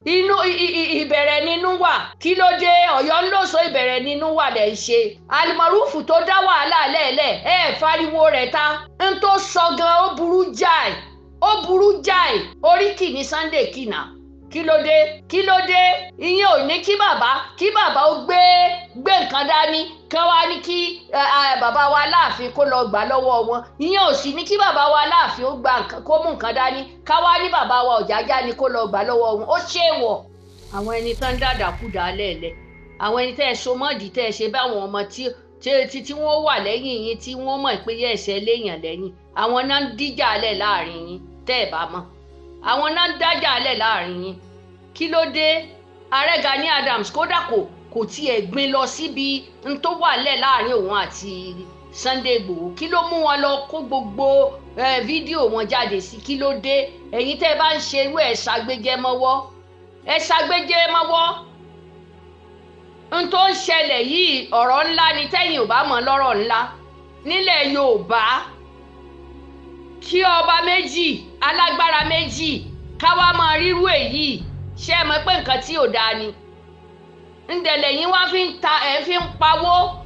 Inú ìbẹ̀rẹ̀ nínú wà. Kí ló dé? Ọ̀yọ́ ń lòsọ ìbẹ̀rẹ̀ nínú wà lẹ̀ ń ṣe. Almaroof tó dá wàhálà lẹ́ẹ̀lẹ̀ ẹ̀ fariwo rẹ̀ ta. N tó sọ gan ó burú jáì, ó burú jáì. Oríkì ní Sunday kìnà. Kí ló dé? Kí ló dé? Ìyẹn ò ní kí bàbá, kí bàbá ó gbé nǹkan dání kán wá ní kí bàbá wa láàfin kó lọ gbà lọ́wọ́ wọn. Ìyẹn ò sì ní kí bàbá wa láàfin ó gba nǹkan, kó mú nǹkan dání ká wá ní bàbá wa Ọ̀jájá ni kó lọ gbà lọ́wọ́ wọn. Ó ṣèwọ̀. Àwọn ẹni tán dàdàkúdà lẹ́ẹ̀lẹ́, àwọn ẹni tẹ́ ẹ so mọ́ọ̀dì tẹ́ ẹ ṣe báwọn ọmọ tí wọ́n wà lẹ́yìn yín, tí wọ́n mọ̀ pé ẹ̀ṣẹ̀ léèyàn lẹ́yìn, àwọn náà ń díjà lẹ̀ láàrin yín tẹ́ ẹ bá mọ̀. Àwọn náà ń dájà lẹ̀ láàrin yín. Kí ló dé? Ààrẹ Gani Adams kódà kò tiẹ̀ gbin lọ síbi n tó wà lẹ̀ láàrin òun àti Sunday Igboho. Kí ló mú wọn lọ kó gbogbo fídíò wọn jáde sí? Kí ló dé? Ẹ̀yin tẹ́ ẹ bá ń ṣe irú ẹ̀ ṣàgbéjẹ mọ́wọ́, ẹ ṣàgbéjẹ mọ́wọ́. N tó ń ṣẹlẹ̀ yìí ọ̀rọ̀ ńlá ni tẹ́yìn ò bá mọ̀ lọ́rọ̀ ńlá nílẹ̀ Yorùbá. Kí ọba méjì, alágbára méjì, káwá máa rírú èyí, ṣé ẹ mọ̀ pé nǹkan tí ò dáa ni? Ǹdẹ̀lẹ̀ yín wá fi ń ta ẹ̀ fi ń pawó.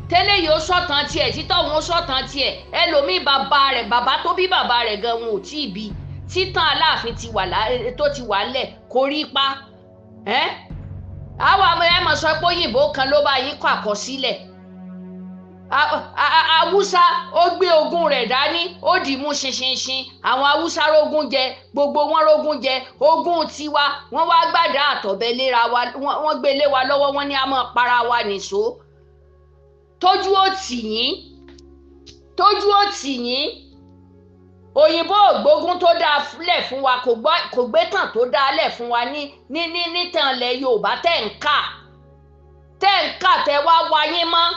Tẹ́lẹ̀ yìí ó sọ̀tàn tiẹ̀, títọ́ òun ó sọ̀tàn tiẹ̀. Ẹlòmíì bàbá rẹ̀, bàbá tó bí bàbá rẹ̀ gan wọn ò tí ì bí. Títàn Aláàfin ti wà tó ti wà lẹ̀ kò rí pa. Ẹ́ àwa ẹ mọ̀ sọ pé òyìnbó kan ló bá yín kọ àkọsílẹ̀. Haúsá ó gbé ogún rẹ̀ dání, ó dì mú ṣinṣinṣin. Àwọn Haúsá rógún jẹ, gbogbo wọn rógún jẹ. Ogún tiwa wọ́n wá gbàdá àtọ̀bẹ léra wa, wọ́n gbé lé wa lọ́wọ́, wọ́n ní a máa para wa nìṣó. Tójú ó tì yín, tójú ó tì yín. Òyìnbó ògbógun tó dáa lẹ̀ fún wa, kò gbé tàn tó dáa lẹ̀ fún wa ní ní ní nítàn lẹ̀ Yorùbá tẹ̀ ń kà, tẹ̀ ń kà tẹ̀ wá wáyé mọ́.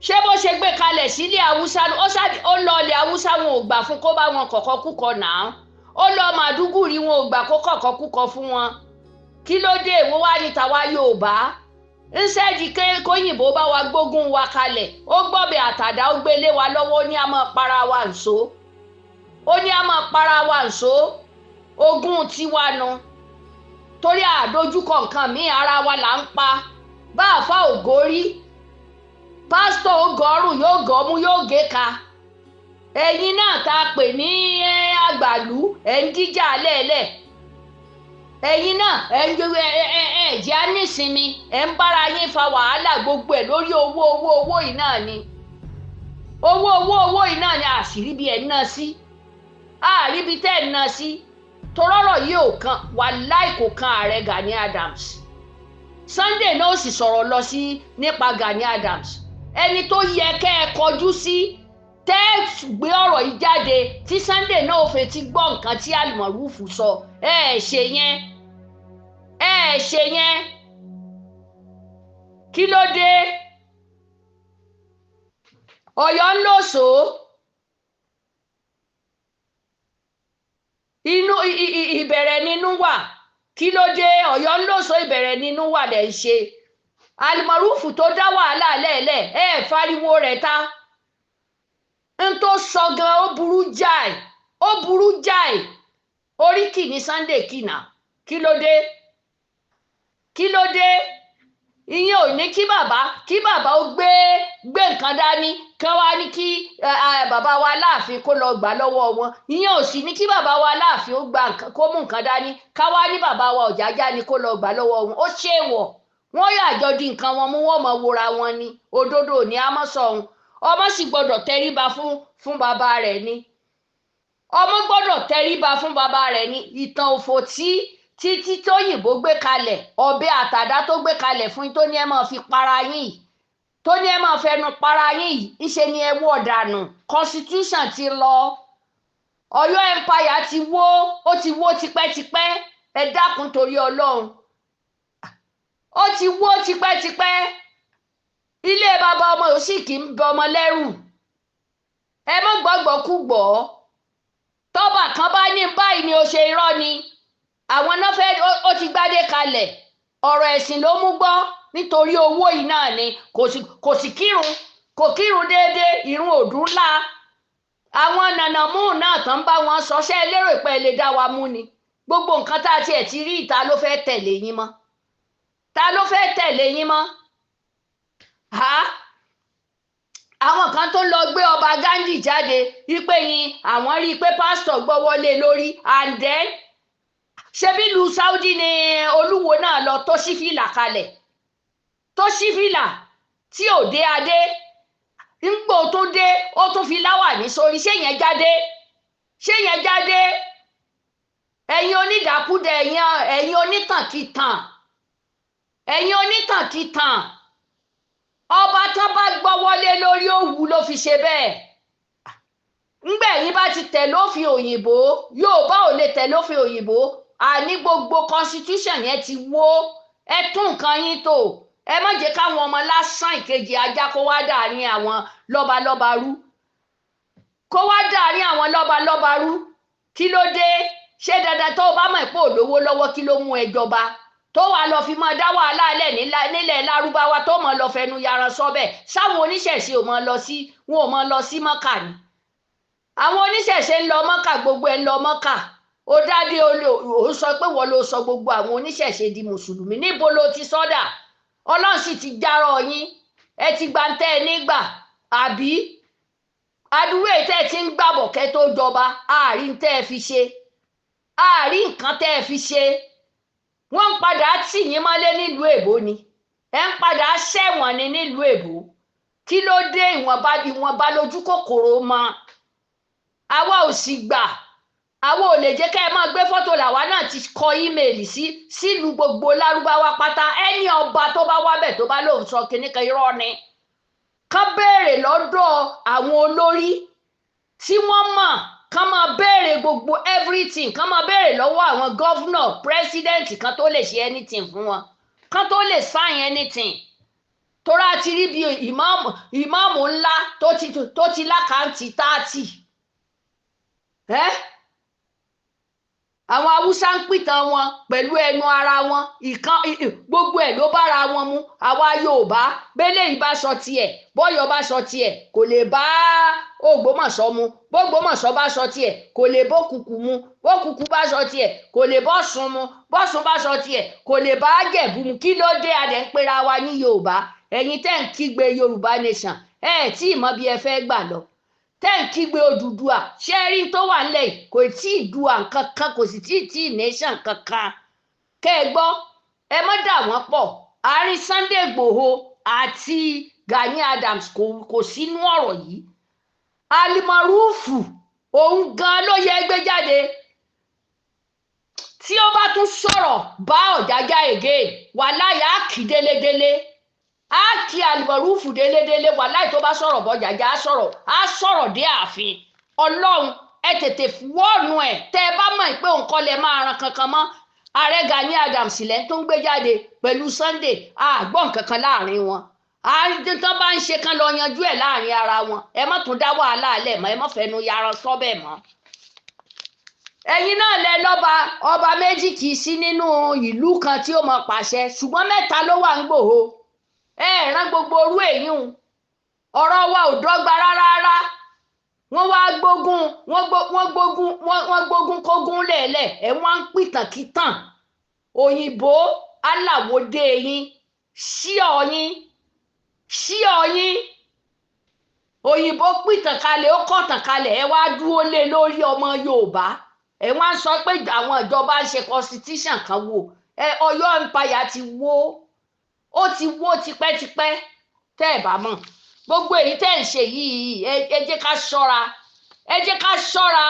Ṣé bó ṣe gbé kalẹ̀ sílé Haúsá, ó lọ ilẹ̀ Haúsá, wọn ò gbà fún kó bá wọn kọ̀kọ́ kúkọ náà. Ó lọ Màdúgùrí, wọn ò gbà kó kọ̀kọ́ kúkọ fún wọn. Kí ló dé? Èwo wá ní tàwa Yorùbá? Ńṣẹ́ẹ̀dì kóyìnbó bá wa gbógun wa kalẹ̀, ó gbọ́bẹ̀ àtàdá, ó gbélé wa lọ́wọ́, ó ní a máa para wa ǹṣó, ó ní a máa para wa ǹṣó. Ogún tiwa nu, torí àdójúkọ nǹkan míì, ara wa là ń pa. Bá àfa ògórí, pásítọ̀ ògọ́rùn yóò gọ́mú, yóò gé ka. Ẹ̀yin náà tá a pè ní àgbàlú, ẹ̀ ń díjà lẹ́ẹ̀lẹ̀. Ẹ̀yin náà ẹ̀ ń ẹ̀ jẹ́ nísinmi, ẹ̀ ń bára yín fa wàhálà gbogbo ẹ̀ lórí owó owó owó yìí náà ni. Owó owó owó yìí náà ni. Àṣírí bí ẹ̀ ń ná sí, àríbi tẹ́ ẹ̀ ń ná sí. Torọ́rọ̀ yìí ò kan, wàláì kò kan ààrẹ Gani Adams. Sunday náà ó sì sọ̀rọ̀ lọ sí nípa Gani Adams. Ẹni tó yẹ kẹ́ ẹ kọjú sí tẹ́ ẹ gbé ọ̀rọ̀ yìí jáde, tí Sunday náà ò fetí gbọ́ nǹkan tí Almaroof sọ, ẹ ẹ ṣe yẹn, ẹ ẹ ṣe yẹn. Kí ló dé? Ọ̀yọ́ ń lòsò. Inú ìbẹ̀rẹ̀ nínú wà. Kí ló dé? Ọ̀yọ́ ń lòsò ìbẹ̀rẹ̀ nínú wà lẹ̀ ń ṣe. Almaroof tó dá wàhálà lẹ́ẹ̀lẹ̀ ẹ̀ fariwo rẹ̀ ta. N tó sọ gan ó burú jáì, ó burú jáì. Oríkì ní Sunday kìnà. Kí ló dé? Kí ló dé? Ìyẹn ò ní kí bàbá, kí bàbá ó gbé nǹkan dání kán wá ní kí bàbá wa láàfin kó lọ gbà lọ́wọ́ wọn. Ìyẹn ò sì ní kí bàbá wa láàfin ó gba nǹkan, kó mú nǹkan dání ká wá ní bàbá wa Ọ̀jájá ni kó lọ gbà lọ́wọ́ wọn. Ó ṣèwọ̀. Wọ́n yà jọ di nǹkan wọn mú, wọ́n mọ̀ wòra wọn ni. Òdodo ní a mọ̀ sọ̀hún. Ọmọ sì gbọ́dọ̀ tẹríba fún bàbá rẹ̀ ni. Ọmọ gbọ́dọ̀ tẹríba fún bàbá rẹ̀ ni. Ìtàn òfò tí títí tóyìnbó gbé kalẹ̀, ọ̀bẹ àtàdá tó gbé kalẹ̀ fún yín, tó ní ẹ máa fi para yín yìí, tó ní ẹ máa fẹnu para yín yìí, ńṣe ni ẹ wọ̀ dànù. Constitution ti lọ, Ọ̀yọ́ empire ti wó, ó ti wó tipẹ́tipẹ́. Ẹ dákun torí Ọlọ́run, ó ti wó tipẹ́tipẹ́. Ilé bàbá ọmọ ò sì kì í bọ ọmọ lẹ́rù. Ẹ mọ́ gbọ́gbọ́ kú gbọ́. Tọ́ba kan bá ní báyìí ni ó ṣe, irọ́ ni. Àwọn náà fẹ́ ó ti gbádé kalẹ̀. Ọ̀rọ̀ ẹ̀sìn ló mú gbọ́ nítorí owó yìí náà ni. Kò sì kírun, kò kírun déédéé, ìrun òdùn ńlá. Àwọn nànàmú náà tán bá wọn sọ, ṣé ẹ lérò pé ẹ lè dá wa mú ni? Gbogbo nǹkan tá a tiẹ̀ ti rí, ta ló fẹ́ tẹ̀lé yín mọ́? Ta ló fẹ́ tẹ̀lé yín mọ́? Ha, àwọn kan tó lọ gbé ọba Gandhi jáde wípé yín àwọn rí i pé pásítọ̀ gbọ́wọ́ lé lórí. And then, ṣebí ìlú Saudi ni olúwo náà lọ tó ṣí fìlà kalẹ̀, tó ṣí fìlà tí ò dé adé. Ńgbò tó dé, ó tún fi láwàní sórí. Ṣé yẹn jáde? Ṣé yẹn jáde? Ẹ̀yin onídàákúdẹ, ẹ̀yin onítànkìtàn, ẹ̀yin onítànkìtàn. Ọba tán bá gbọ́ wọlé lórí, òwú ló fi ṣe bẹ́ẹ̀. Ńgbà ẹ̀yin bá ti tẹ̀ lófin òyìnbó, Yorùbá ò lè tẹ̀ lófin òyìnbó. Àní gbogbo constitution yẹn ti wó. Ẹ tún nǹkan yín tò. Ẹ má jẹ́ káwọn ọmọ lásán ìkejì ajá kó wá dàárín àwọn lọ́balọ́ba rú, kó wá dàárín àwọn lọ́balọ́ba rú. Kí ló dé? Ṣé dandan tó o bá mọ̀ pé ò lówó lọ́wọ́, kí ló mú ẹ jọba tó wàá lọ fi máa dá wàhálà lẹ̀ nílẹ̀ lárúbáwá, tó mọ̀ lọ fẹnu yaran sọ́bẹ̀? Sáwọn oníṣẹ̀ṣe ò mọ̀ lọ sí, wọn ò mọ̀ lọ sí Mọ́kà ni? Àwọn oníṣẹ̀ṣe ń lọ Mọ́kà, gbogbo ẹ̀ ń lọ Mọ́kà. Ó dádé, ó sọ pé wọ́n ló sọ gbogbo àwọn oníṣẹ̀ṣe di mùsùlùmí. Níbo ló ti sọ́dà? Ọlọ́run sì ti járọ̀ yín. Ẹ ti gba ntẹ́ ẹ nígbà àbí adúrú èyí tẹ́ ẹ ti ń gbàbọ̀ kẹ́ tó jọba. Àárín tẹ́ ẹ fi ṣe, àárín nǹkan tẹ́ ẹ fi ṣe. Wọ́n ń padà tì yín mọ́lé nílùú èbó ni, ẹ ń padà ṣẹ̀wọ̀n ni nílùú èbó. Kí ló dé? Ìwọ̀nba ìwọ̀nba lójú kòkòrò mọ́. Àwa ò sì gbà, àwa ò lè jẹ́ ká ẹ máa gbé fọ́tò. Làwa náà ti kọ email sí sílùú gbogbo lárúbáwá pátá. Ẹni ọba tó bá wábẹ̀ tó bá lóun sọ kinní kan, irọ́ ni. Kán béèrè lọ́dọ̀ àwọn olórí tí wọ́n mọ̀, kán máa béèrè gbogbo everything, kán máa béèrè lọ́wọ́ àwọn governor, president, kan tó lè ṣe anything fún wọn, kán tó lè sign anything. Torá ti rí bí ìmáàmù ńlá tó ti l'account 30 ẹ́. Àwọn Haúsá ń pìtàn wọn pẹ̀lú ẹnu ara wọn. Ìkan gbogbo ẹ̀ ló bára wọn mu. Àwa Yorùbá, bẹ́lẹ̀ yìí bá sọ tiẹ̀, bọ́yọ̀ bá sọ tiẹ̀, kò lè bá Ògbómọ̀ṣọ́ mu. Bógbómọ̀ṣọ́ bá sọ tiẹ̀, kò lè bókùkù mu. Bókùkù bá sọ tiẹ̀, kò lè bọ́sùn mu. Bọ́sùn bá sọ tiẹ̀, kò lè bá Jẹ̀bú mu. Kí ló dé? Adẹ̀ ń pera wa ní Yorùbá. Ẹ̀yin tẹ́ ń kígbe Yorùbá nation, ẹ̀ tí ì mọ bí ẹ fẹ́ gbà lọ. Tẹ́ ń kígbe Odùduwà, ṣé rí tó wà nílẹ̀ yìí? Kò tí ì dùà kankan, kò sì tí ì tí ì nation kankan. Kẹ́ ẹ gbọ́, ẹ má dà wọ́n pọ̀. Àárín Sunday Igboho àti Gani Adams kò sínú ọ̀rọ̀ yìí. Alimorufu òun gan ló yẹ gbé jáde. Tí ó bá tún sọ̀rọ̀ bá Ọ̀jájá again, wàláyà, á kì í délédélé, á kí Alimorufu délédélé. Wàláyà, tó bá sọ̀rọ̀ bọ́ Ọ̀jájá, á sọ̀rọ̀, á sọ̀rọ̀ dé ààfin. Ọlọ́run, ẹ tètè wọ́ọ̀nù ẹ̀. Tẹ́ ẹ bá mọ̀ pé òun kọ́ lẹ máa ran kankan mọ́ ààrẹ Gani Adams lẹ́ tó ń gbé jáde pẹ̀lú Sunday, àgbọ̀n kankan láàrin wọn. Tán bá ń ṣe, kán lọ yanjú ẹ̀ láàrin ara wọn. Ẹ má tún dá wàhálà lẹ̀ mọ́, ẹ má fẹnu yàrá sọ́bẹ̀ mọ́. Ẹ̀yin náà lẹ lọ́ba. Ọba méjì kì í sí nínú ìlú kan tí ó mọ pàṣẹ, ṣùgbọ́n mẹ́ta ló wà ń gbòho. Ẹ rán gbogbo orú èyí hùn. Ọ̀rọ̀ wa ò dọ́gba rárá rárá. Wọ́n wá gbógun, wọ́n gbógun, wọ́n gbógun kógun lẹ̀lẹ̀. Ẹ̀ wọ́n ń pìtàn kítàn òyìnbó aláwòdé yín sí ọyín, sí ọyín. Òyìnbó pìtàn kalẹ̀, ó kọ̀tàn kalẹ̀, ẹ wá dúró lé lórí. Ọmọ Yorùbá, ẹ wá ń sọ pé àwọn ìjọba ń ṣe constitution kan wò. Ẹ Ọ̀yọ́ empire ti wó, ó ti wó tipẹ́tipẹ́. Tẹ́ ẹ bá mọ̀ gbogbo èyí tẹ́ ẹ̀ ń ṣe yìí, ẹ jẹ́ ká ṣọ́ra, ẹ jẹ́ ká ṣọ́ra.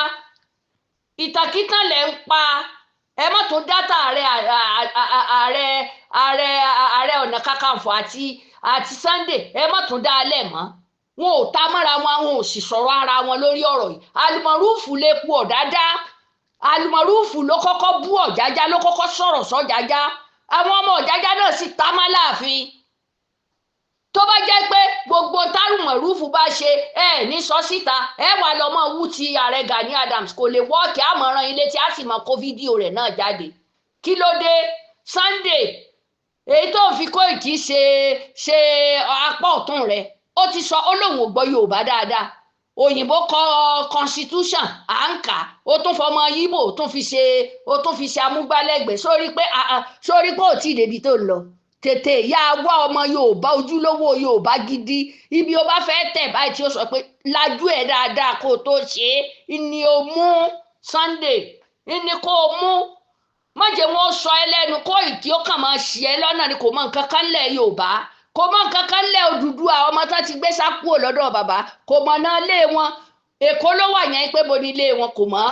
Ìtàkìtàn lẹ̀ ń pa. Ẹ má tún dátà ààrẹ ọ̀nà kakanfò àti Sunday, ẹ má tún dá a lẹ̀ mọ́. Wọn ò ta mọ́ra wọn, wọn ò sì sọ̀rọ̀ ara wọn lórí ọ̀rọ̀ yìí. Alùmọ̀rúfù lè ku ọ̀dádá. Alùmọ̀rúfù ló kọ́kọ́ bú Ọ̀jájá, ló kọ́kọ́ sọ̀rọ̀ sọ́jájá. Àwọn ọmọ Ọ̀jájá náà sì ta má láàfin. Tó bá jẹ́ pé gbogbo tárùmọ̀rúfù bá ṣe, ẹ ní sọ síta, ẹ wà lọ́mọ wú ti ààrẹ Gani Adams, kò lè wọ́ọ̀kì. Àmọ̀ràn ilé tí a sì mọ̀ kó fídíò rẹ̀ náà jáde. Kí ló dé? Sunday, èyí tó fi Kóìkì ṣe apá ọ̀tún rẹ̀, ó ti sọ ó lóun ò gbọ́ Yorùbá dáadáa. Òyìnbó kọ constitution, à ń kà, ó tún fọmọ Yíbò, ó tún fi ṣe amúgbálẹ́gbẹ̀ẹ́. Sórí pé ò tí ì débi tó ń lọ. Tètè yá wá ọmọ Yorùbá, ojúlówó Yorùbá gidi. Ibi ó bá fẹ́ tẹ̀ báyìí tí ó sọ pé lajú ẹ̀ dáadáa kó o tó ṣe é ni o mú Sunday ni kó o mú. Má jẹ́ wọn sọ ẹ́ lẹ́nu. Kóìkí ó kàn máa ṣì ẹ́ lọ́nà ni. Kò mọ nǹkan kan lẹ̀ Yorùbá, kò mọ nǹkan kan lẹ̀ Odùduwà. Ọmọ tán ti gbé sá kúrò lọ́dọ̀ bàbá, kò mọ̀ náà lé wọn. Èkó ló wà yẹn, pé bo ni ilé wọn, kò mọ̀.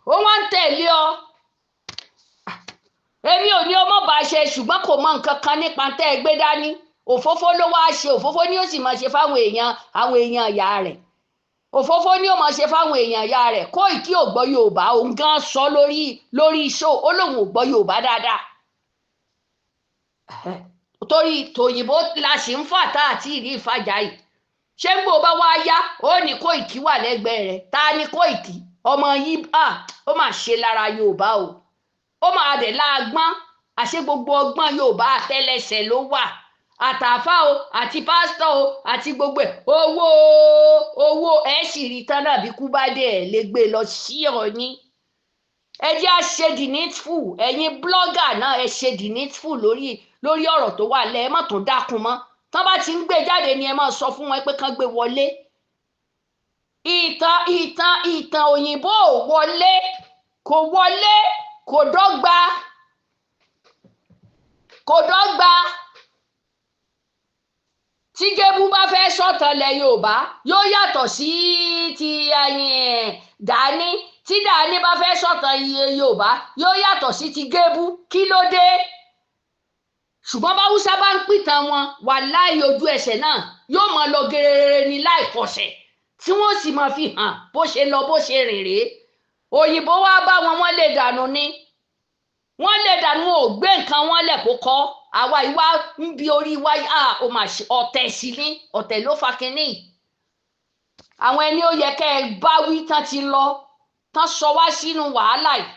Ó wá ń tẹ̀lé ọ. Èmi ò ní ọmọ bá ṣe, ṣùgbọ́n kò mọ nǹkan kan nípa tẹ́ ẹ gbé dání. Òfófó ló wá ṣe, òfófó ni ó sì máa ṣe fáwọn èèyàn, àwọn èèyàn ìyá rẹ̀. Òfófó ni ó máa ṣe fáwọn èèyàn ìyá rẹ̀. Kóìkí ò gbọ́ Yorùbá. Òun gan sọ lórí show, ó lóun ò gbọ́ Yorùbá dáadáa, torí tòyìnbó la sì ń fà tá àti ìrí ìfàjà yìí. Ṣé ń gbọ́ bá wá yá, ó ní Kóìkí wà lẹ́gbẹ̀ẹ́ rẹ̀. Ta ni Kóìkí? Ọmọ yìí ó mà ṣe lára Yorùbá o. Ó máa dẹ̀ láagbọ́n. Àṣé gbogbo ọgbọ́n Yorùbá àtẹlẹsẹ̀ ló wà, àtàfà o, àti pásítọ̀ o, àti gbogbo ẹ̀. Owó, owó ẹ̀ sì rí tán náà. Bí kú bá dé, ẹ̀ lè gbé lọ sí ọ̀yìn. Ẹ jẹ́ à ṣe the needful. Ẹ̀yin blogger náà, ẹ ṣe the needful lórí ọ̀rọ̀ tó wà lẹ́. Ẹ má tún dákun mọ́. Tán bá ti ń gbé jáde ni ẹ máa sọ fún wọn pé kán gbé wọlé. Ìtàn òyìnbó ò wọlé, kò wọlé, kò dọ́gba, kò dọ́gba. Tí Gébú bá fẹ́ sọ̀tàn lẹ̀ Yorùbá, yóò yàtọ̀ sí ti Dání. Tí Dání bá fẹ́ sọ̀tàn Yorùbá, yóò yàtọ̀ sí ti Gébú. Kí ló dé? Ṣùgbọ́n báwúsá bá ń pìtàn wọn, wàláhì, ojú ẹsẹ̀ náà yóò máa lọ gerere ní láì kọsẹ̀, tí wọ́n sì máa fi hàn bó ṣe lọ, bó ṣe rìn rèé. Òyìnbó wá bá wọn, wọ́n lè dànù ni, wọ́n lè dànù. Ò gbé nǹkan wọn lẹ̀ kó kọ́ àwa ìwà ń bi orí wa. Ó mà ṣe ọ̀tẹ̀ sí ní ọ̀tẹ̀ ló fa kínní. Àwọn ẹni ó yẹ kẹ́ ẹ bá wí tán ti lọ tán, sọ wá sínú wàhálà yìí.